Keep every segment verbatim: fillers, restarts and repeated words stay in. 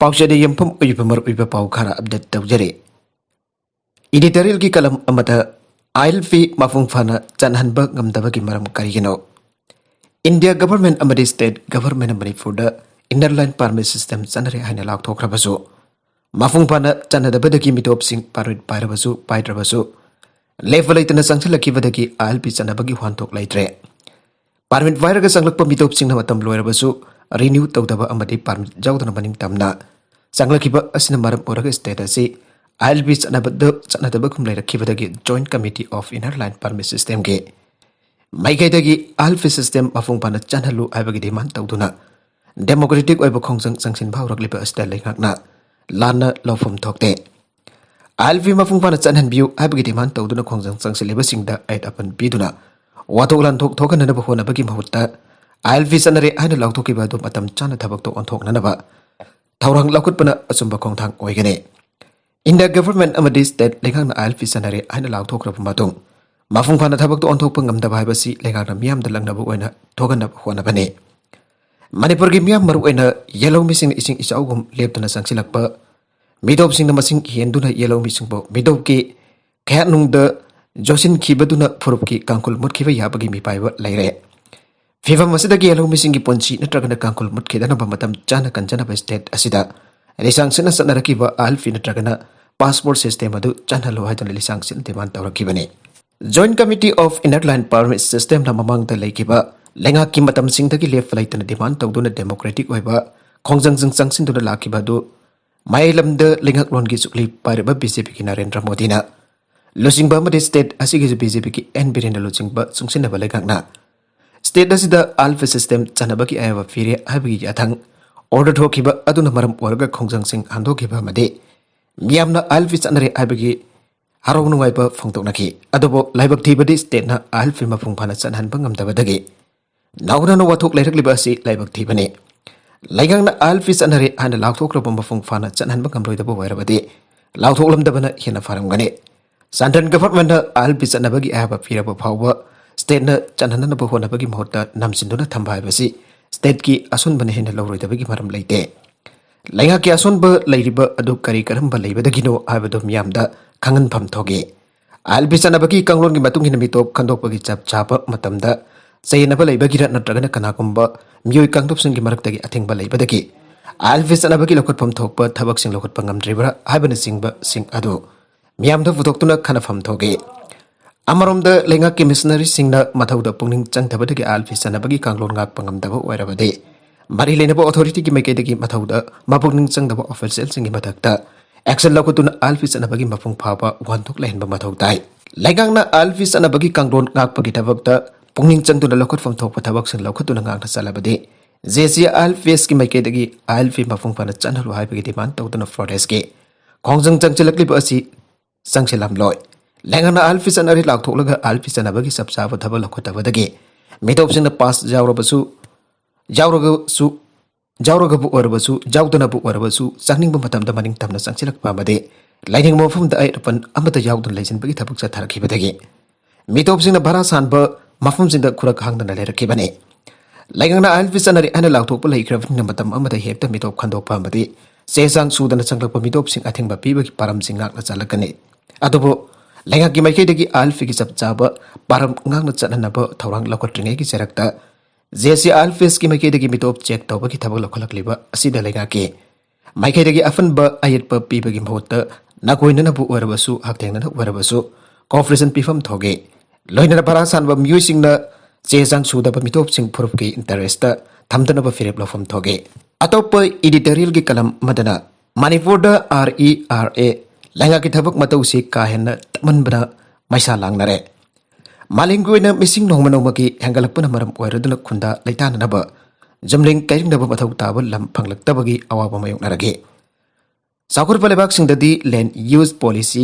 ꯄꯥꯎꯆꯦꯗ ꯌꯨꯝꯐꯝ ꯑꯣꯏꯕ ꯃꯔꯨꯑꯣꯏꯕ ꯄꯥꯎ ꯈꯔ ꯑꯞꯗꯦꯠ ꯇꯧꯖꯔꯤ꯫ ꯏꯗꯤꯇꯣꯔꯤꯌꯦꯜꯒꯤ ꯀꯂꯝ ꯑꯃꯗ, ꯑꯥꯏ ꯑꯦꯜ ꯄꯤ ꯃꯄꯨꯡ ꯐꯥꯅ ꯆꯠꯍꯟꯕ ꯉꯝꯗꯕꯒꯤ ꯃꯔꯝ ꯀꯔꯤꯒꯤꯅꯣ? ꯏꯟꯗꯤꯌꯥ ꯒꯚꯔꯟꯃꯦꯟꯠ ꯑꯃꯗꯤ ꯁ꯭ꯇꯦꯠ ꯒꯚꯔꯟꯃꯦꯟꯠꯅ ꯃꯅꯤꯄꯨꯔꯗ ꯏꯟꯅꯔ ꯂꯥꯏꯟ ꯄꯔꯃꯤꯠ ꯁꯤꯁꯇꯦꯝ ꯆꯠꯅꯔꯦ ꯍꯥꯏꯅ ꯂꯥꯎꯊꯣꯛꯈ꯭ꯔꯕꯁꯨ, ꯃꯄꯨꯡ ꯐꯥꯅ ꯆꯠꯅꯗꯕꯗꯒꯤ ꯃꯤꯇꯣꯞꯁꯤꯡ ꯄꯥꯔꯃꯤꯠ ꯄꯥꯏꯔꯕꯁꯨ ꯄꯥꯏꯗ꯭ꯔꯕꯁꯨ, ꯂꯦꯞꯄ ꯂꯩꯇꯅ ꯆꯪꯁꯤꯜꯂꯛꯈꯤꯕꯗꯒꯤ ꯑꯥꯏ ꯑꯦꯜ ꯄꯤ ꯆꯠꯅꯕꯒꯤ ꯋꯥꯍꯟꯊꯣꯛ ꯂꯩꯇ꯭ꯔꯦ꯫ ꯄꯥꯔꯃꯤꯠ ꯄꯥꯏꯔꯒ ꯆꯪꯂꯛꯄ ꯃꯤꯇꯣꯞꯁꯤꯡꯅ ꯃꯇꯝ ꯂꯣꯏꯔꯕꯁꯨ ꯔꯤꯅ꯭ꯌꯨ ꯇꯧꯗꯕ ꯑꯃꯗꯤ ꯄꯥꯔꯃꯤꯠ ꯌꯥꯎꯗꯅ ꯃꯅꯤꯡ ꯇꯝꯅ ꯆꯪꯂꯛꯈꯤꯕ ꯑꯁꯤꯅ ꯃꯔꯝ ꯑꯣꯏꯔꯒ ꯁ꯭ꯇꯦꯠ ꯑꯁꯤ ꯑꯥꯏ ꯑꯦꯜ ꯄꯤ ꯆꯠꯅꯕꯗ ꯆꯠꯅꯗꯕꯒꯨꯝ ꯂꯩꯔꯛꯈꯤꯕꯗꯒꯤ Joint Committee of Inner Line Permit Systemꯒꯤ ꯃꯥꯏꯀꯩꯗꯒꯤ ꯑꯥꯏ ꯑꯦꯜ ꯄꯤ ꯁꯤꯁꯇꯦꯝ ꯃꯄꯨꯡ ꯐꯥꯅ ꯆꯠꯍꯜꯂꯨ ꯍꯥꯏꯕꯒꯤ ꯗꯤꯃꯥꯟ ꯇꯧꯗꯨꯅ ꯗꯦꯃꯣꯀ꯭ꯔꯦꯇꯤꯛ ꯑꯣꯏꯕ ꯈꯣꯡꯖꯪ ꯆꯪꯁꯤꯟꯕ ꯍꯧꯔꯛꯂꯤꯕ ꯑꯁꯤꯗ ꯂꯩꯉꯥꯛꯅ ꯂꯥꯟꯅ ꯂꯧꯐꯝ ꯊꯣꯛꯇꯦ꯫ ꯑꯥꯏ ꯑꯦꯜ ꯄꯤ ꯃꯄꯨꯡ ꯐꯥꯅ ꯆꯠꯍꯟꯕꯤꯌꯨ ꯍꯥꯏꯕꯒꯤ ꯗꯤꯃꯥꯟ ꯇꯧꯗꯨꯅ ꯈꯣꯡꯖꯪ ꯆꯪꯁꯤꯜꯂꯤꯕꯁꯤꯡꯗ ꯑꯌꯦꯠ ꯑꯄꯟ ꯄꯤꯗꯨꯅ ꯋꯥꯊꯣꯛ ꯂꯥꯟꯊꯣꯛ ꯊꯣꯛꯍꯟꯅꯅꯕ ꯍꯣꯠꯅꯕꯒꯤ ꯃꯍꯨꯠꯇ, ꯑꯥꯏ ꯑꯦꯜ ꯄꯤ ꯆꯠꯅꯔꯦ ꯍꯥꯏꯅ ꯂꯥꯎꯊꯣꯛꯈꯤꯕ ꯑꯗꯨ ꯃꯇꯝ ꯆꯥꯅ ꯊꯕꯛꯇ ꯑꯣꯟꯊꯣꯛꯅꯅꯕ ꯊꯧꯔꯥꯡ ꯂꯧꯈꯠꯄꯅ ꯑꯆꯨꯝꯕ ꯈꯣꯡꯊꯥꯡ ꯑꯣꯏꯒꯅꯤ꯫ ꯏꯟꯗꯤꯌꯥ ꯒꯚꯔꯟꯃꯦꯟꯠ ꯑꯃꯗꯤ ꯁ꯭ꯇꯦꯠ ꯂꯩꯉꯥꯛꯅ ꯑꯥꯏ ꯑꯦꯜ ꯄꯤ ꯆꯠꯅꯔꯦ ꯍꯥꯏꯅ ꯂꯥꯎꯊꯣꯛꯈ꯭ꯔꯕ ꯃꯇꯨꯡ, ꯃꯄꯨꯡ ꯐꯥꯅ ꯊꯕꯛꯇ ꯑꯣꯟꯊꯣꯛꯄ ꯉꯝꯗꯕ ꯍꯥꯏꯕꯁꯤ ꯂꯩꯉꯥꯛꯅ ꯃꯤꯌꯥꯝꯗ ꯂꯛꯅꯕ ꯑꯣꯏꯅ ꯊꯣꯛꯍꯟꯅꯕ ꯍꯣꯠꯅꯕꯅꯤ꯫ ꯃꯅꯤꯄꯨꯔꯒꯤ ꯃꯤꯌꯥꯝ, ꯃꯔꯨꯑꯣꯏꯅ ꯌꯦꯜꯍꯧꯃꯤꯁꯤꯡꯅ ꯏꯁꯤꯡ ꯏꯆꯥꯎꯒꯨꯝ ꯂꯦꯞꯇꯅ ꯆꯪꯁꯤꯜꯂꯛꯄ, ꯃꯤꯇꯣꯞꯁꯤꯡꯅ ꯃꯁꯤꯡ ꯍꯦꯟꯗꯨꯅ ꯌꯦꯜꯍꯧꯃꯤꯁꯤꯡꯕꯨ ꯃꯤꯇꯣꯞꯀꯤ ꯈꯌꯥꯠꯅꯨꯡꯗ ꯌꯣꯠꯁꯤꯟꯈꯤꯕꯗꯨꯅ ꯐꯨꯔꯨꯞꯀꯤ ꯀꯥꯡꯈꯨꯜ ꯃꯨꯠꯈꯤꯕ ꯌꯥꯕꯒꯤ ꯃꯤꯄꯥꯏꯕ ꯂꯩꯔꯦ꯫ ꯐꯤꯚꯝ ꯑꯁꯤꯗꯒꯤ ꯌꯦꯜꯍꯧꯃꯤꯁꯤꯡꯒꯤ ꯄꯨꯟꯁꯤ ꯅꯠꯇ꯭ꯔꯒꯅ ꯀꯥꯡꯈꯨꯜ ꯃꯨꯠꯈꯤꯗꯅꯕ ꯃꯇꯝ ꯆꯥꯅ ꯀꯟꯖꯅꯕ ꯁ꯭ꯇꯦꯠ ꯑꯁꯤꯗ ꯂꯤꯁꯥꯡ ꯁꯤꯠꯅ ꯆꯠꯅꯔꯛꯈꯤꯕ ꯑꯥꯏ ꯑꯦꯜ ꯄꯤ ꯅꯠꯇ꯭ꯔꯒꯅ ꯄꯥꯁꯄꯣꯔꯠ ꯁꯤꯁꯇꯦꯝ ꯑꯗꯨ ꯆꯠꯍꯜꯂꯨ ꯍꯥꯏꯗꯨꯅ ꯂꯤꯁꯥꯡ ꯁꯤꯠꯅ ꯗꯤꯃꯥꯟ ꯇꯧꯔꯛꯈꯤꯕꯅꯤ꯫ Joint Committee of Inner Line Permit Systemꯅ ꯃꯃꯥꯡꯗ ꯂꯩꯈꯤꯕ ꯂꯩꯉꯥꯛꯀꯤ ꯃꯇꯝꯁꯤꯡꯗꯒꯤ ꯂꯦꯞꯄ ꯂꯩꯇꯅ ꯗꯤꯃꯥꯟ ꯇꯧꯗꯨꯅ ꯗꯦꯃꯣꯀ꯭ꯔꯦꯇꯤꯛ ꯑꯣꯏꯕ ꯈꯣꯡꯖꯪꯁꯤꯡ ꯆꯪꯁꯤꯟꯗꯨꯅ ꯂꯥꯛꯈꯤꯕ ꯑꯗꯨ ꯃꯌꯥꯏꯂꯝꯗ ꯂꯩꯉꯥꯛꯂꯣꯟꯒꯤ ꯆꯨꯛꯂꯤ ꯄꯥꯏꯔꯤꯕ ꯕꯤ ꯖꯦ ꯄꯤꯒꯤ ꯅꯔꯦꯟꯗ꯭ꯔ ꯃꯣꯗꯤꯅ ꯂꯨꯆꯤꯡꯕ ꯑꯃꯗꯤ ꯁ꯭ꯇꯦꯠ ꯑꯁꯤꯒꯤꯁꯨ ꯕꯤ ꯖꯦ ꯄꯤꯒꯤ ꯑꯦꯟ ꯕꯤꯔꯦꯟꯅ ꯂꯨꯆꯤꯡꯕ ꯆꯨꯡꯁꯤꯟꯅꯕ ꯂꯩꯉꯥꯛꯅ ꯁ꯭ꯇꯦꯠ ꯑꯁꯤꯗ ꯑꯥꯏ ꯑꯦꯜ ꯄꯤ ꯁꯤꯁꯇꯦꯝ ꯆꯠꯅꯕꯒꯤ ꯑꯌꯥꯕ ꯄꯤꯔꯦ ꯍꯥꯏꯕꯒꯤ ꯌꯥꯊꯪ ꯑꯣꯔꯗꯔ ꯊꯣꯛꯈꯤꯕ ꯑꯗꯨꯅ ꯃꯔꯝ ꯑꯣꯏꯔꯒ ꯈꯣꯡꯖꯪꯁꯤꯡ ꯍꯟꯗꯣꯛꯈꯤꯕ ꯑꯃꯗꯤ ꯃꯤꯌꯥꯝꯅ ꯑꯥꯏ ꯑꯦꯜ ꯄꯤ ꯆꯠꯅꯔꯦ ꯍꯥꯏꯕꯒꯤ ꯍꯔꯥꯎ ꯅꯨꯡꯉꯥꯏꯕ ꯐꯣꯡꯗꯣꯛꯅꯈꯤ꯫ ꯑꯗꯨꯕꯨ ꯂꯥꯏꯕꯛ ꯊꯤꯕꯗꯤ ꯁ꯭ꯇꯦꯠꯅ ꯑꯥꯏ ꯑꯦꯜ ꯄꯤ ꯃꯄꯨꯡ ꯐꯥꯅ ꯆꯠꯍꯟꯕ ꯉꯝꯗꯕꯗꯒꯤ ꯅꯧꯅ ꯋꯥꯊꯣꯛ ꯂꯩꯔꯛꯂꯤꯕ ꯑꯁꯤ ꯂꯥꯏꯕꯛ ꯊꯤꯕꯅꯤ꯫ ꯂꯩꯉꯥꯛꯅ ꯑꯥꯏ ꯑꯦꯜ ꯄꯤ ꯆꯠꯅꯔꯦ ꯍꯥꯏꯅ ꯂꯥꯎꯊꯣꯛꯈ꯭ꯔꯕ ꯃꯄꯨꯡ ꯐꯥꯅ ꯆꯠꯍꯟꯕ ꯉꯝꯂꯣꯏꯗꯕ ꯑꯣꯏꯔꯕꯗꯤ ꯂꯥꯎꯊꯣꯛꯂꯝꯗꯕꯅ ꯍꯦꯟꯅ ꯐꯔꯝꯒꯅꯤ꯫ ꯁꯦꯟꯇ꯭ꯔꯦꯜ ꯒꯚꯔꯟꯃꯦꯟꯠꯅ ꯑꯥꯏ ꯑꯦꯜ ꯄꯤ ꯆꯠꯅꯕꯒꯤ ꯑꯌꯥꯕ ꯄꯤꯔꯕ ꯐꯥꯎꯕ ꯁ꯭ꯇꯦꯠꯅ ꯆꯠꯍꯟꯅꯅꯕ ꯍꯣꯠꯅꯕꯒꯤ ꯃꯍꯨꯠꯇ ꯅꯝꯁꯤꯟꯗꯨꯅ ꯊꯝꯕ ꯍꯥꯏꯕꯁꯤ ꯁ꯭ꯇꯦꯠꯀꯤ ꯑꯁꯣꯟꯕꯅ ꯍꯦꯟꯅ ꯂꯧꯔꯣꯏꯗꯕꯒꯤ ꯃꯔꯝ ꯂꯩꯇꯦ꯫ ꯂꯩꯉꯥꯛꯀꯤ ꯑꯁꯣꯟꯕ ꯂꯩꯔꯤꯕ ꯑꯗꯨ ꯀꯔꯤ ꯀꯔꯝꯕ ꯂꯩꯕꯗꯒꯤꯅꯣ ꯍꯥꯏꯕꯗꯨ ꯃꯤꯌꯥꯝꯗ ꯈꯪꯍꯟꯐꯝ ꯊꯣꯛꯏ꯫ ꯑꯥꯏ ꯑꯦꯜ ꯄꯤ ꯆꯠꯅꯕꯒꯤ ꯀꯥꯡꯂꯣꯟꯒꯤ ꯃꯇꯨꯡ ꯏꯟꯅ ꯃꯤꯇꯣꯞ ꯈꯟꯗꯣꯛꯄꯒꯤ ꯆꯞ ꯆꯥꯕ ꯃꯇꯝꯗ ꯆꯌꯦꯠꯅꯕ ꯂꯩꯕꯒꯤꯔ ꯅꯠꯇ꯭ꯔꯒꯅ ꯀꯅꯥꯒꯨꯝꯕ ꯃꯤꯑꯣꯏ ꯀꯥꯡꯂꯨꯞꯁꯤꯡꯒꯤ ꯃꯔꯛꯇꯒꯤ ꯑꯊꯤꯡꯕ ꯂꯩꯕꯗꯒꯤ ꯑꯥꯏ ꯑꯦꯜ ꯄꯤ ꯆꯠꯅꯕꯒꯤ ꯂꯧꯈꯠꯐꯝ ꯊꯣꯛꯄ ꯊꯕꯛꯁꯤꯡ ꯂꯧꯈꯠꯄ ꯉꯝꯗ꯭ꯔꯤꯕ꯭ꯔꯥ ꯍꯥꯏꯕꯅꯆꯤꯡꯕꯁꯤꯡ ꯑꯗꯨ ꯃꯤꯌꯥꯝꯗ ꯄꯨꯊꯣꯛꯇꯨꯅ ꯈꯟꯅꯐꯝ ꯊꯣꯛꯏ꯫ ꯑꯃꯔꯣꯝꯗ ꯂꯩꯉꯥꯛꯀꯤ ꯃꯤꯁꯅꯔꯤꯁꯤꯡꯅ ꯃꯊꯧꯗ ꯄꯨꯛꯅꯤꯡ ꯆꯪꯗꯕꯗꯒꯤ ꯑꯥꯏ ꯑꯦꯜ ꯄꯤ ꯆꯠꯅꯕꯒꯤ ꯀꯥꯡꯂꯣꯟ ꯉꯥꯛꯄ ꯉꯝꯗꯕ ꯑꯣꯏꯔꯕꯗꯤ, ꯃꯔꯤ ꯂꯩꯅꯕ ꯑꯣꯊꯣꯔꯤꯇꯤꯒꯤ ꯃꯥꯏꯀꯩꯗꯒꯤ ꯃꯊꯧꯗ ꯃꯄꯨꯛꯅꯤꯡ ꯆꯪꯗꯕ ꯑꯣꯐꯤꯁꯤꯌꯦꯜꯁꯤꯡꯒꯤ ꯃꯊꯛꯇ ꯑꯦꯛꯁꯟ ꯂꯧꯈꯠꯇꯨꯅ ꯑꯥꯏ ꯑꯦꯜ ꯄꯤ ꯆꯠꯅꯕꯒꯤ ꯃꯄꯨꯡ ꯐꯥꯕ ꯋꯥꯍꯟꯊꯣꯛ ꯂꯩꯍꯟꯕ ꯃꯊꯧ ꯇꯥꯏ꯫ ꯂꯩꯉꯥꯛꯅ ꯑꯥꯏ ꯑꯦꯜ ꯄꯤ ꯆꯠꯅꯕꯒꯤ ꯀꯥꯡꯂꯣꯟ ꯉꯥꯛꯄꯒꯤ ꯊꯕꯛꯇ ꯄꯨꯛꯅꯤꯡ ꯆꯪꯗꯨꯅ ꯂꯧꯈꯠꯐꯝ ꯊꯣꯛꯄ ꯊꯕꯛꯁꯤꯡ ꯂꯧꯈꯠꯇꯨꯅ ꯉꯥꯛꯅ ꯆꯠꯂꯕꯗꯤ, ꯖꯦ ꯁꯤ ꯑꯥꯏ ꯑꯦꯜ ꯄꯤ ꯑꯦꯁꯀꯤ ꯃꯥꯏꯀꯩꯗꯒꯤ ꯑꯥꯏ ꯑꯦꯜ ꯄꯤ ꯃꯄꯨꯡ ꯐꯥꯅ ꯆꯠꯍꯜꯂꯨ ꯍꯥꯏꯕꯒꯤ ꯗꯤꯃꯥꯟ ꯇꯧꯗꯨꯅ ꯐꯣꯔꯦꯁꯀꯤ ꯈꯣꯡꯖꯪ ꯆꯪꯁꯤꯜꯂꯛꯂꯤꯕ ꯑꯁꯤ ꯆꯪꯁꯤꯜꯂꯝꯂꯣꯏ꯫ ꯂꯩꯉꯥꯛꯅ ꯑꯥꯏ ꯑꯦꯜ ꯄꯤ ꯆꯠꯅꯔꯤ ꯂꯥꯎꯊꯣꯛꯂꯒ ꯑꯥꯏ ꯑꯦꯜ ꯄꯤ ꯆꯠꯅꯕꯒꯤ ꯆꯞ ꯆꯥꯕ ꯊꯕꯛ ꯂꯧꯈꯠꯇꯕꯗꯒꯤ ꯃꯤꯇꯣꯞꯁꯤꯡꯅ ꯄꯥꯁ ꯌꯥꯎꯔꯕꯁꯨ, ꯌꯥꯎꯔꯒꯁꯨ, ꯌꯥꯎꯔꯒꯕꯨ ꯑꯣꯏꯔꯕꯁꯨ, ꯌꯥꯎꯗꯅꯕꯨ ꯑꯣꯏꯔꯕꯁꯨ, ꯆꯪꯅꯤꯡꯕ ꯃꯇꯝꯗ ꯃꯅꯤꯡ ꯇꯝꯅ ꯆꯪꯁꯤꯜꯂꯛꯄ ꯑꯃꯗꯤ ꯂꯩꯅꯤꯡꯕ ꯃꯐꯝꯗ ꯑꯌꯦꯠ ꯑꯄꯟ ꯑꯃꯠꯇ ꯌꯥꯎꯗꯅ ꯂꯩꯁꯤꯟꯕꯒꯤ ꯊꯕꯛ ꯆꯠꯊꯔꯛꯈꯤꯕꯗꯒꯤ ꯃꯤꯇꯣꯞꯁꯤꯡꯅ ꯚꯔꯥ ꯁꯥꯟꯕ ꯃꯐꯝꯁꯤꯡꯗ ꯈꯨꯔꯛ ꯍꯥꯡꯗꯅ ꯂꯩꯔꯛꯈꯤꯕꯅꯤ꯫ ꯂꯩꯉꯥꯛꯅ ꯑꯥꯏ ꯑꯦꯜ ꯄꯤ ꯆꯠꯅꯔꯤ ꯍꯥꯏꯅ ꯂꯥꯎꯊꯣꯛꯄ ꯂꯩꯈ꯭ꯔꯕꯅꯤꯅ ꯃꯇꯝ ꯑꯃꯗ ꯍꯦꯛꯇ ꯃꯤꯇꯣꯞ ꯈꯟꯗꯣꯛꯄ ꯑꯃꯗꯤ ꯆꯦ ꯆꯥꯡ ꯁꯨꯗꯅ ꯆꯪꯂꯛꯄ ꯃꯤꯇꯣꯞꯁꯤꯡ ꯑꯊꯤꯡꯕ ꯄꯤꯕꯒꯤ ꯄꯥꯔꯝꯁꯤꯡ ꯉꯥꯛꯅ ꯆꯠꯂꯛꯀꯅꯤ꯫ ꯑꯗꯨꯕꯨ ꯂꯩꯉꯥꯛꯀꯤ ꯃꯥꯏꯀꯩꯗꯒꯤ ꯑꯥꯏ ꯑꯦꯜ ꯄꯤꯒꯤ ꯆꯞ ꯆꯥꯕ ꯄꯥꯔꯝ ꯉꯥꯛꯅ ꯆꯠꯍꯟꯅꯕ ꯊꯧꯔꯥꯡ ꯂꯧꯈꯠꯇ꯭ꯔꯤꯉꯩꯒꯤ ꯆꯔꯛꯇ ꯖꯦ ꯁꯤ ꯑꯥꯏ ꯑꯦꯜ ꯄꯤ ꯑꯦꯁꯀꯤ ꯃꯥꯏꯀꯩꯗꯒꯤ ꯃꯤꯇꯣꯞ ꯆꯦꯛ ꯇꯧꯕꯒꯤ ꯊꯕꯛ ꯂꯧꯈꯠꯂꯛꯂꯤꯕ ꯑꯁꯤꯗ ꯂꯩꯉꯥꯛꯀꯤ ꯃꯥꯏꯀꯩꯗꯒꯤ ꯑꯐꯟꯕ ꯑꯌꯦꯠꯄ ꯄꯤꯕꯒꯤ ꯃꯍꯨꯠꯇ ꯅꯥꯀꯣꯏꯅꯅꯕꯨ ꯑꯣꯏꯔꯕꯁꯨ, ꯍꯛꯊꯦꯡꯅꯅ ꯑꯣꯏꯔꯕꯁꯨ cooperation ꯄꯤꯐꯝ ꯊꯣꯛꯏ꯫ ꯂꯣꯏꯅꯅ ꯚꯔꯥ ꯁꯥꯟꯕ ꯃꯤꯑꯣꯏꯁꯤꯡꯅ ꯆꯦ ꯆꯥꯡ ꯁꯨꯗꯕ ꯃꯤꯇꯣꯞꯁꯤꯡ ꯐꯨꯔꯨꯞꯀꯤ interest ꯊꯝꯗꯅꯕ ꯐꯤꯔꯦꯞ ꯂꯧꯐꯝ ꯊꯣꯛꯏ꯫ ꯑꯇꯣꯞꯄ editorialꯒꯤ ꯀꯂꯝ ꯑꯃꯗꯅ ꯃꯅꯤꯄꯨꯔꯗ RERA ꯂꯩꯉꯥꯛꯀꯤ ꯊꯕꯛ ꯃꯇꯧꯁꯤ ꯀꯥ ꯍꯦꯟꯅ ꯇꯞꯃꯟꯕꯅ ꯃꯩꯁꯥ ꯂꯥꯡꯅꯔꯦ꯫ ꯃꯥꯂꯦꯝꯒꯤ ꯑꯣꯏꯅ ꯃꯤꯁꯤꯡ ꯅꯣꯡꯃ ꯅꯣꯡꯃꯒꯤ ꯍꯦꯟꯒꯠꯂꯛꯄꯅ ꯃꯔꯝ ꯑꯣꯏꯔꯗꯨꯅ ꯈꯨꯟꯗꯥ ꯂꯩꯇꯥꯅꯅꯕ ꯖꯨꯝꯂꯤꯡ ꯀꯩꯔꯤꯡꯅꯕ ꯃꯊꯧ ꯇꯥꯕ ꯂꯝ ꯐꯪꯂꯛꯇꯕꯒꯤ ꯑꯋꯥꯕ ꯃꯥꯌꯣꯛꯅꯔꯛꯏ꯫ ꯆꯥꯎꯈꯠꯄ ꯂꯩꯕꯥꯛꯁꯤꯡꯗꯗꯤ land use policy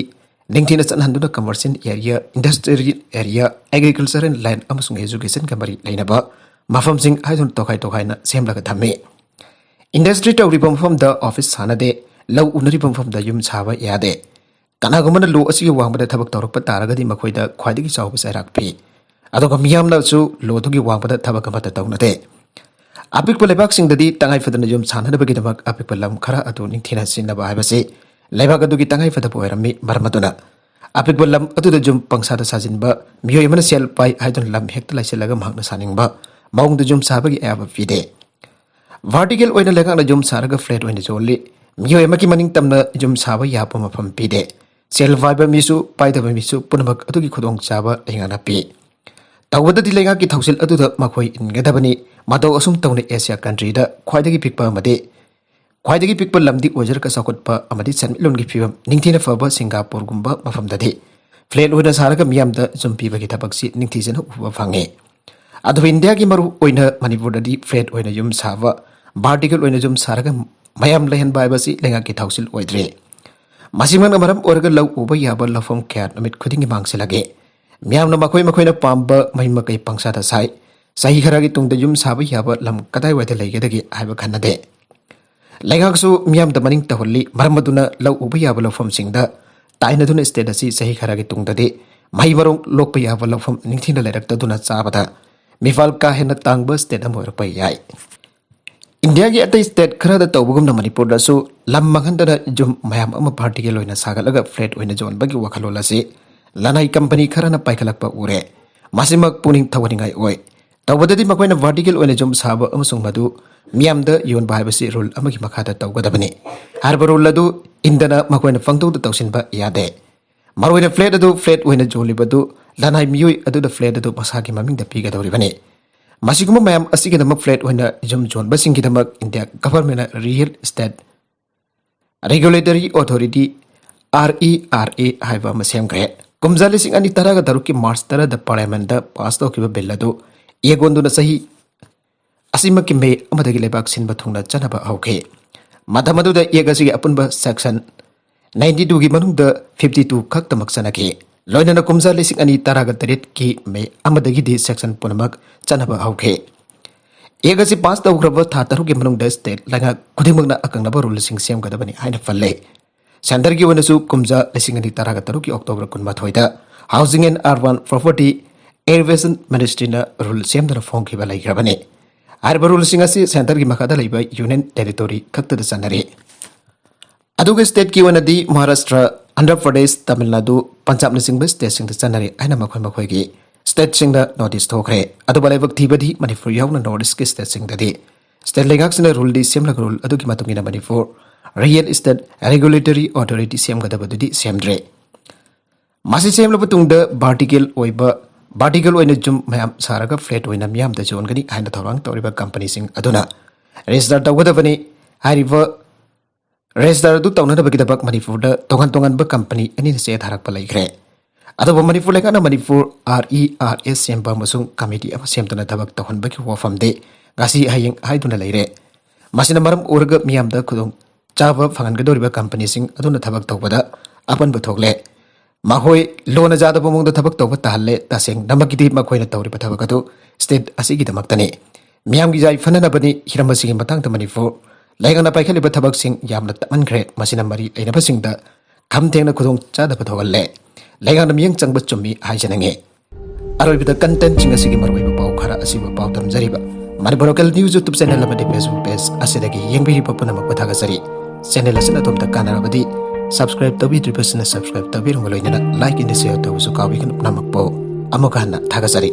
ꯅꯤꯡꯊꯤꯅ ꯆꯠꯅꯍꯟꯗꯨꯅ commercial area, industrial area, agricultural land ꯑꯃꯁꯨꯡ educationꯒ ꯃꯔꯤ ꯂꯩꯅꯕ ꯃꯐꯝꯁꯤꯡ ꯍꯥꯏꯗꯨꯅ ꯇꯣꯈꯥꯏ ꯇꯣꯈꯥꯏꯅ ꯁꯦꯝꯂꯒ ꯊꯝꯃꯤ꯫ Industry ꯇꯧꯔꯤꯕ ꯃꯐꯝꯗ office ꯁꯥꯟꯅꯗꯦ, ꯂꯧ ꯎꯅꯔꯤꯕ ꯃꯐꯝꯗ ꯌꯨꯝ ꯁꯥꯕ ꯌꯥꯗꯦ꯫ ꯀꯅꯥꯒꯨꯝꯕꯅ law ꯑꯁꯤꯒꯤ ꯋꯥꯡꯃꯗ ꯊꯕꯛ ꯇꯧꯔꯛꯄ ꯇꯥꯔꯒꯗꯤ ꯃꯈꯣꯏꯗ ꯈ꯭ꯋꯥꯏꯗꯒꯤ ꯆꯥꯎꯕ ꯆꯩꯔꯥꯛ ꯄꯤ꯫ ꯑꯗꯨꯒ ꯃꯤꯌꯥꯝꯅꯁꯨ lawꯗꯨꯒꯤ ꯋꯥꯡꯃꯗ ꯊꯕꯛ ꯑꯃꯠꯇ ꯇꯧꯅꯗꯦ꯫ ꯑꯄꯤꯛꯄ ꯂꯩꯕꯥꯛꯁꯤꯡꯗꯗꯤ ꯇꯉꯥꯏ ꯐꯗꯅ ꯌꯨꯝ ꯁꯥꯅꯅꯕꯒꯤꯗꯃꯛ ꯑꯄꯤꯛꯄ ꯂꯝ ꯈꯔ ꯑꯗꯨ ꯅꯤꯡꯊꯤꯅ ꯁꯤꯖꯤꯟꯅꯕ ꯍꯥꯏꯕꯁꯤ ꯂꯩꯕꯥꯛ ꯑꯗꯨꯒꯤ ꯇꯉꯥꯏ ꯐꯗꯕ ꯑꯣꯏꯔꯝꯃꯤ꯫ ꯃꯔꯝ ꯑꯗꯨꯅ ꯑꯄꯤꯛꯄ ꯂꯝ ꯑꯗꯨꯗ ꯌꯨꯝ ꯄꯪꯁꯥꯗ ꯁꯥꯖꯤꯟꯕ ꯃꯤꯑꯣꯏ ꯑꯃꯅ ꯁꯦꯜ ꯄꯥꯏ ꯍꯥꯏꯗꯨꯅ ꯂꯝ ꯍꯦꯛꯇ ꯂꯩꯁꯤꯜꯂꯒ ꯃꯍꯥꯛꯅ ꯁꯥꯅꯤꯡꯕ ꯃꯑꯣꯡꯗ ꯌꯨꯝ ꯁꯥꯕꯒꯤ ꯑꯌꯥꯕ ꯄꯤꯗꯦ꯫ ꯚꯥꯔꯇꯤꯀꯦꯜ ꯑꯣꯏꯅ ꯂꯩꯉꯥꯛꯅ ꯌꯨꯝ ꯁꯥꯔꯒ ꯐ꯭ꯂꯦꯠ ꯑꯣꯏꯅ ꯌꯣꯜꯂꯤ꯫ ꯃꯤꯑꯣꯏ ꯑꯃꯒꯤ ꯃꯅꯤꯡ ꯇꯝꯅ ꯌꯨꯝ ꯁꯥꯕ ꯌꯥꯕ ꯃꯐꯝ ꯄꯤꯗꯦ꯫ ꯁꯦꯜ ꯄꯥꯏꯕ ꯃꯤꯁꯨ ꯄꯥꯏꯗꯕ ꯃꯤꯁꯨ ꯄꯨꯝꯅꯃꯛ ꯑꯗꯨꯒꯤ ꯈꯨꯗꯣꯡꯆꯥꯕ ꯂꯩꯉꯥꯛꯅ ꯄꯤ꯫ ꯇꯧꯕꯗꯗꯤ ꯂꯩꯉꯥꯛꯀꯤ ꯊꯧꯁꯤꯜ ꯑꯗꯨꯗ ꯃꯈꯣꯏ ꯏꯟꯒꯗꯕꯅꯤ꯫ ꯃꯇꯧ ꯑꯁꯨꯝ ꯇꯧꯅ ꯑꯦꯁꯤꯌꯥ ꯀꯟꯇ꯭ꯔꯤꯗ ꯈ꯭ꯋꯥꯏꯗꯒꯤ ꯄꯤꯛꯄ ꯑꯃꯗꯤ ꯈ꯭ꯋꯥꯏꯗꯒꯤ ꯄꯤꯛꯄ ꯂꯝꯗꯤ ꯑꯣꯏꯖꯔꯒ ꯆꯥꯎꯈꯠꯄ ꯑꯃꯗꯤ ꯁꯦꯟꯃꯤꯠꯂꯣꯟꯒꯤ ꯐꯤꯕꯝ ꯅꯤꯡꯊꯤꯅ ꯐꯕ ꯁꯤꯡꯒꯥꯄꯨꯔꯒꯨꯝꯕ ꯃꯐꯝꯗꯗꯤ ꯐ꯭ꯂꯦꯠ ꯑꯣꯏꯅ ꯁꯥꯔꯒ ꯃꯤꯌꯥꯝꯗ ꯌꯨꯝ ꯄꯤꯕꯒꯤ ꯊꯕꯛꯁꯤ ꯅꯤꯡꯊꯤꯖꯅ ꯎꯕ ꯐꯪꯉꯤ꯫ ꯑꯗꯨꯕꯨ ꯏꯟꯗꯤꯌꯥꯒꯤ ꯃꯔꯨ ꯑꯣꯏꯅ ꯃꯅꯤꯄꯨꯔꯗꯗꯤ ꯐ꯭ꯂꯦꯠ ꯑꯣꯏꯅ ꯌꯨꯝ ꯁꯥꯕ, ꯚꯥꯔꯇꯤꯀꯦꯜ ꯑꯣꯏꯅ ꯌꯨꯝ ꯁꯥꯔꯒ ꯃꯌꯥꯝ ꯂꯩꯍꯟꯕ ꯍꯥꯏꯕꯁꯤ ꯂꯩꯉꯥꯛꯀꯤ ꯊꯧꯁꯤꯜ ꯑꯣꯏꯗ꯭ꯔꯤ꯫ ꯃꯁꯤꯃꯛꯅ ꯃꯔꯝ ꯑꯣꯏꯔꯒ ꯂꯧ ꯎꯕ ꯌꯥꯕ ꯂꯧꯐꯝ ꯀꯌꯥ ꯅꯨꯃꯤꯠ ꯈꯨꯗꯤꯡꯒꯤ ꯃꯥꯡꯁꯤꯜꯂꯛꯏ꯫ ꯃꯤꯌꯥꯝꯅ ꯃꯈꯣꯏ ꯃꯈꯣꯏꯅ ꯄꯥꯝꯕ ꯃꯍꯩ ꯃꯀꯩ ꯄꯪꯁꯥꯗ ꯁꯥꯏ꯫ ꯆꯍꯤ ꯈꯔꯒꯤ ꯇꯨꯡꯗ ꯌꯨꯝ ꯁꯥꯕ ꯌꯥꯕ ꯂꯝ ꯀꯗꯥꯏꯋꯥꯏꯗ ꯂꯩꯒꯗꯒꯦ ꯍꯥꯏꯕ ꯈꯟꯅꯗꯦ꯫ ꯂꯩꯉꯥꯛꯁꯨ ꯃꯤꯌꯥꯝꯗ ꯃꯅꯤꯡ ꯇꯧꯍꯜꯂꯤ꯫ ꯃꯔꯝ ꯑꯗꯨꯅ ꯂꯧ ꯎꯕ ꯌꯥꯕ ꯂꯧꯐꯝꯁꯤꯡꯗ ꯇꯥꯏꯅꯗꯨꯅ ꯁ꯭ꯇꯦꯠ ꯑꯁꯤ ꯆꯍꯤ ꯈꯔꯒꯤ ꯇꯨꯡꯗꯗꯤ ꯃꯍꯩ ꯃꯔꯣꯡ ꯂꯣꯛꯄ ꯌꯥꯕ ꯂꯧꯐꯝ ꯅꯤꯡꯊꯤꯅ ꯂꯩꯔꯛꯇꯗꯨꯅ ꯆꯥꯕꯗ ꯃꯤꯐꯥꯜ ꯀꯥ ꯍꯦꯟꯅ ꯇꯥꯡꯕ ꯁ꯭ꯇꯦꯠ ꯑꯃ ꯑꯣꯏꯔꯛꯄ ꯌꯥꯏ꯫ ꯏꯟꯗꯤꯌꯥꯒꯤ ꯑꯇꯩ ꯁ꯭ꯇꯦꯠ ꯈꯔꯗ ꯇꯧꯕꯒꯨꯝꯅ ꯃꯅꯤꯄꯨꯔꯗꯁꯨ ꯂꯝ ꯃꯥꯡꯍꯟꯗꯅ ꯌꯨꯝ ꯃꯌꯥꯝ ꯑꯃ ꯚꯥꯔꯇꯤꯀꯦꯜ ꯑꯣꯏꯅ ꯁꯥꯒꯠꯂꯒ ꯐ꯭ꯂꯦꯠ ꯑꯣꯏꯅ ꯌꯣꯟꯕꯒꯤ ꯋꯥꯈꯜꯂꯣꯟ ꯑꯁꯤ ꯂꯅꯥꯏ ꯀꯝꯄꯅꯤ ꯈꯔꯅ ꯄꯥꯏꯈꯠꯂꯛꯄ ꯎꯔꯦ꯫ ꯃꯁꯤꯃꯛ ꯄꯨꯛꯅꯤꯡ ꯊꯧꯒꯠꯅꯤꯡꯉꯥꯏ ꯑꯣꯏ꯫ ꯇꯧꯕꯗꯗꯤ ꯃꯈꯣꯏꯅ ꯚꯥꯔꯇꯤꯀꯦꯜ ꯑꯣꯏꯅ ꯌꯨꯝ ꯁꯥꯕ ꯑꯃꯁꯨꯡ ꯃꯗꯨ ꯃꯤꯌꯥꯝꯗ ꯌꯣꯟꯕ ꯍꯥꯏꯕꯁꯤ ꯔꯨꯜ ꯑꯃꯒꯤ ꯃꯈꯥꯗ ꯇꯧꯒꯗꯕꯅꯤ꯫ ꯍꯥꯏꯔꯤꯕ ꯔꯨꯜ ꯑꯗꯨ ꯏꯟꯗꯅ ꯃꯈꯣꯏꯅ ꯄꯪꯇꯧꯗ ꯇꯧꯁꯤꯟꯕ ꯌꯥꯗꯦ꯫ ꯃꯔꯨꯑꯣꯏꯅ ꯐ꯭ꯂꯦꯠ ꯑꯗꯨ ꯐ꯭ꯂꯦꯠ ꯑꯣꯏꯅ ꯌꯣꯜꯂꯤꯕꯗꯨ ꯂꯅꯥꯏ ꯃꯤꯑꯣꯏ ꯑꯗꯨꯗ ꯐ꯭ꯂꯦꯠ ꯑꯗꯨ ꯃꯁꯥꯒꯤ ꯃꯃꯤꯡꯗ ꯄꯤꯒꯗꯧꯔꯤꯕꯅꯤ꯫ ꯃꯁꯤꯒꯨꯝꯕ ꯃꯌꯥꯝ ꯑꯁꯤꯒꯤꯗꯃꯛ ꯐ꯭ꯂꯦꯠ ꯑꯣꯏꯅ ꯌꯨꯝ ꯌꯣꯟꯕꯁꯤꯡꯒꯤꯗꯃꯛ ꯏꯟꯗꯤꯌꯥ ꯒꯚꯔꯟꯃꯦꯟꯠꯅ real estate regulatory authority, RERA, ꯍꯥꯏꯕ ꯑꯃ ꯁꯦꯝꯈ꯭ꯔꯦ꯫ ꯀꯨꯝꯖꯥ ꯂꯤꯁꯤꯡ ꯑꯅꯤ ꯇꯔꯥꯒ ꯇꯔꯨꯛꯀꯤ ꯃꯥꯔꯆ ꯇꯔꯥꯗ ꯄꯥꯔꯂꯤꯌꯥꯃꯦꯟꯠꯇ ꯄꯥꯁ ꯇꯧꯈꯤꯕ ꯕꯤꯜ ꯑꯗꯨ ꯌꯦꯡꯒꯣꯟꯗꯨꯅ ꯆꯍꯤ ꯑꯁꯤꯃꯛꯀꯤ ꯃꯦ ꯑꯃꯗꯒꯤ ꯂꯩꯕꯥꯛ ꯁꯤꯟꯕ ꯊꯨꯡꯅ ꯆꯠꯅꯕ ꯍꯧꯈꯤ꯫ ꯃꯇꯝ ꯑꯗꯨꯗ ꯑꯦꯛ ꯑꯁꯤꯒꯤ ꯑꯄꯨꯟꯕ ꯁꯦꯛꯁꯟ ninety twoꯒꯤ ꯃꯅꯨꯡꯗ fifty two ꯈꯛꯇꯃꯛ ꯆꯟꯅꯈꯤ꯫ ꯂꯣꯏꯅꯅ ꯀꯨꯝꯖꯥ ꯂꯤꯁꯤꯡ ꯑꯅꯤ ꯇꯔꯥꯒ ꯇꯔꯦꯠꯀꯤ ꯃꯦ ꯑꯃꯗꯒꯤꯗꯤ ꯁꯦꯛꯁꯟ ꯄꯨꯝꯅꯃꯛ ꯆꯠꯅꯕ ꯍꯧꯈꯤ꯫ ꯑꯦꯛ ꯑꯁꯤ ꯄꯥꯁ ꯇꯧꯈ꯭ꯔꯕ ꯊꯥ ꯇꯔꯨꯛꯀꯤ ꯃꯅꯨꯡꯗ ꯁ꯭ꯇꯦꯠ ꯂꯩꯉꯥꯛ ꯈꯨꯗꯤꯡꯃꯛꯅ ꯑꯀꯛꯅꯕ ꯔꯨꯜꯁꯤꯡ ꯁꯦꯝꯒꯗꯕꯅꯤ ꯍꯥꯏꯅ ꯄꯜꯂꯦ꯫ ꯁꯦꯟꯇꯔꯒꯤ ꯑꯣꯏꯅꯁꯨ ꯀꯨꯝꯖꯥ ꯂꯤꯁꯤꯡ ꯑꯅꯤ ꯇꯔꯥꯒ ꯇꯔꯨꯛꯀꯤ ꯑꯣꯛꯇꯣꯕꯔ ꯀꯨꯟꯃꯥꯊꯣꯏꯗ Housing and Urban Property Elevation Ministryꯅ ꯔꯨꯜ ꯁꯦꯝꯗꯨꯅ ꯐꯣꯡꯈꯤꯕ ꯂꯩꯈ꯭ꯔꯕꯅꯤ꯫ ꯍꯥꯏꯔꯤꯕ ꯔꯨꯜꯁꯤꯡ ꯑꯁꯤ ꯁꯦꯟꯇꯔꯒꯤ ꯃꯈꯥꯗ ꯂꯩꯕ ꯌꯨꯅꯤꯌꯟ ꯇꯦꯔꯤꯇꯣꯔꯤ ꯈꯛꯇꯗ ꯆꯠꯅꯔꯤ꯫ ꯑꯗꯨꯒ ꯁ꯭ꯇꯦꯠꯀꯤ ꯑꯣꯏꯅꯗꯤ ꯃꯍꯥꯔꯥꯁꯇ꯭ꯔ, ꯑꯥꯟꯙ꯭ꯔ ꯄ꯭ꯔꯗꯦꯁ, ꯇꯥꯃꯤꯜ ꯅꯥꯗꯨ, ꯄꯟꯖꯥꯕꯅꯆꯤꯡꯕ ꯁ꯭ꯇꯦꯠꯁꯤꯡꯗ ꯆꯠꯅꯔꯤ ꯍꯥꯏꯅ ꯃꯈꯣꯏ ꯃꯈꯣꯏꯒꯤ ꯁ꯭ꯇꯦꯠꯁꯤꯡꯗ ꯅꯣꯇꯤꯁ ꯊꯣꯛꯈ꯭ꯔꯦ꯫ ꯑꯗꯨꯕꯨ ꯂꯥꯏꯕꯛ ꯊꯤꯕꯗꯤ ꯃꯅꯤꯄꯨꯔ ꯌꯥꯎꯅ ꯅꯣꯔꯠ ꯏꯁꯀꯤ ꯁ꯭ꯇꯦꯠꯁꯤꯡꯗꯗꯤ ꯁ꯭ꯇꯦꯠ ꯂꯩꯉꯥꯛꯁꯤꯡꯅ ꯔꯨꯜꯗꯤ ꯁꯦꯝꯂꯒ ꯔꯨꯜ ꯑꯗꯨꯒꯤ ꯃꯇꯨꯡ ꯏꯟꯅ Manipur real estate regulatory authority ꯁꯦꯝꯒꯗꯕꯗꯨꯗꯤ ꯁꯦꯝꯗ꯭ꯔꯦ꯫ ꯃꯁꯤ ꯁꯦꯝꯂꯕ ꯇꯨꯡꯗ ꯚꯥꯔꯇꯤꯀꯦꯜ ꯑꯣꯏꯕ, ꯚꯥꯔꯇꯤꯀꯦꯜ ꯑꯣꯏꯅ ꯌꯨꯝ ꯃꯌꯥꯝ ꯁꯥꯔꯒ ꯐ꯭ꯂꯦꯠ ꯑꯣꯏꯅ ꯃꯤꯌꯥꯝꯗ ꯌꯣꯟꯒꯅꯤ ꯍꯥꯏꯅ ꯊꯧꯔꯥꯡ ꯇꯧꯔꯤꯕ ꯀꯝꯄꯅꯤꯁꯤꯡ ꯑꯗꯨꯅ ꯔꯦꯖꯤꯁꯇꯔ ꯇꯧꯒꯗꯕꯅꯤ꯫ ꯍꯥꯏꯔꯤꯕ ꯔꯦꯖꯤꯁꯇꯔ ꯑꯗꯨ ꯇꯧꯅꯅꯕꯒꯤꯗꯃꯛ ꯃꯅꯤꯄꯨꯔꯗ ꯇꯣꯉꯥꯟ ꯇꯣꯉꯥꯟꯕ ꯀꯝꯄꯅꯤ ꯑꯅꯤꯅ ꯆꯦ ꯊꯥꯔꯛꯄ ꯂꯩꯈ꯭ꯔꯦ꯫ ꯑꯗꯨꯕꯨ ꯃꯅꯤꯄꯨꯔ ꯂꯩꯉꯥꯛꯅ ꯃꯅꯤꯄꯨꯔ RERS ꯁꯦꯝꯕ ꯑꯃꯁꯨꯡ ꯀꯃꯤꯇꯤ ꯑꯃ ꯁꯦꯝꯗꯨꯅ ꯊꯕꯛ ꯇꯧꯍꯟꯕꯒꯤ ꯋꯥꯐꯝꯗꯤ ꯉꯁꯤ ꯍꯌꯦꯡ ꯍꯥꯏꯗꯨꯅ ꯂꯩꯔꯦ꯫ ꯃꯁꯤꯅ ꯃꯔꯝ ꯑꯣꯏꯔꯒ ꯃꯤꯌꯥꯝꯗ ꯈꯨꯗꯣꯡ ꯆꯥꯕ ꯐꯪꯍꯟꯒꯗꯧꯔꯤꯕ ꯀꯝꯄꯅꯤꯁꯤꯡ ꯑꯗꯨꯅ ꯊꯕꯛ ꯇꯧꯕꯗ ꯑꯄꯟꯕ ꯊꯣꯛꯂꯦ꯫ ꯃꯈꯣꯏ ꯂꯣꯟꯅ ꯌꯥꯗꯕ ꯃꯑꯣꯡꯗ ꯊꯕꯛ ꯇꯧꯕ ꯇꯥꯍꯜꯂꯦ꯫ ꯇꯁꯦꯡꯅꯃꯛꯀꯤꯗꯤ ꯃꯈꯣꯏꯅ ꯇꯧꯔꯤꯕ ꯊꯕꯛ ꯑꯗꯨ ꯁ꯭ꯇꯦꯠ ꯑꯁꯤꯒꯤꯗꯃꯛꯇꯅꯤ꯫ ꯃꯤꯌꯥꯝꯒꯤ ꯌꯥꯏꯐꯅꯅꯕꯅꯤ꯫ ꯍꯤꯔꯝ ꯑꯁꯤꯒꯤ ꯃꯇꯥꯡꯗ ꯃꯅꯤꯄꯨꯔ ꯂꯩꯉꯥꯛꯅ ꯄꯥꯏꯈꯠꯂꯤꯕ ꯊꯕꯛꯁꯤꯡ ꯌꯥꯝꯅ ꯇꯞꯃꯟꯈ꯭ꯔꯦ꯫ ꯃꯁꯤꯅ ꯃꯔꯤ ꯂꯩꯅꯕꯁꯤꯡꯗ ꯈꯝ ꯊꯦꯡꯅ ꯈꯨꯗꯣꯡ ꯆꯥꯗꯕ ꯊꯣꯛꯍꯜꯂꯦ꯫ ꯂꯩꯉꯥꯛꯅ ꯃꯤꯠꯌꯦꯡ ꯆꯪꯕ ꯆꯨꯝꯃꯤ ꯍꯥꯏꯖꯅꯤꯡꯉꯤ꯫ ꯑꯔꯣꯏꯕꯗ ꯀꯟꯇꯦꯟꯠꯁꯤꯡ ꯑꯁꯤꯒꯤ ꯃꯔꯨꯑꯣꯏꯕ ꯄꯥꯎ ꯈꯔ ꯑꯁꯤꯕꯨ ꯄꯥꯎꯗꯝꯖꯔꯤꯕ Manipur local news YouTube channel ꯑꯃꯗꯤ ꯐꯦꯁꯕꯨꯛ ꯄꯦꯖ ꯑꯁꯤꯗꯒꯤ ꯌꯦꯡꯕꯤꯔꯤꯕ ꯄꯨꯝꯅꯃꯛꯄꯨ ꯊꯥꯒꯠꯆꯔꯤ꯫ ꯆꯦꯅꯦꯜ ꯑꯁꯤꯅ ꯑꯗꯣꯝꯗ ꯀꯥꯟꯅꯔꯕꯗꯤ ꯁꯕꯁꯀ꯭ꯔꯥꯏꯕ ꯇꯧꯕꯤꯗ꯭ꯔꯤꯕꯁꯤꯅ ꯁꯕꯁꯀ꯭ꯔꯥꯏꯕ ꯇꯧꯕꯤꯔꯝꯕ ꯂꯣꯏꯅꯅ ꯂꯥꯏꯛ ꯑꯦꯟ ꯁꯤꯌꯔ ꯇꯧꯕꯁꯨ ꯀꯥꯎꯕꯤꯒꯅꯨ꯫ ꯄꯨꯝꯅꯃꯛꯄꯨ ꯑꯃꯨꯛꯀ ꯍꯟꯅ ꯊꯥꯒꯠꯆꯔꯤ꯫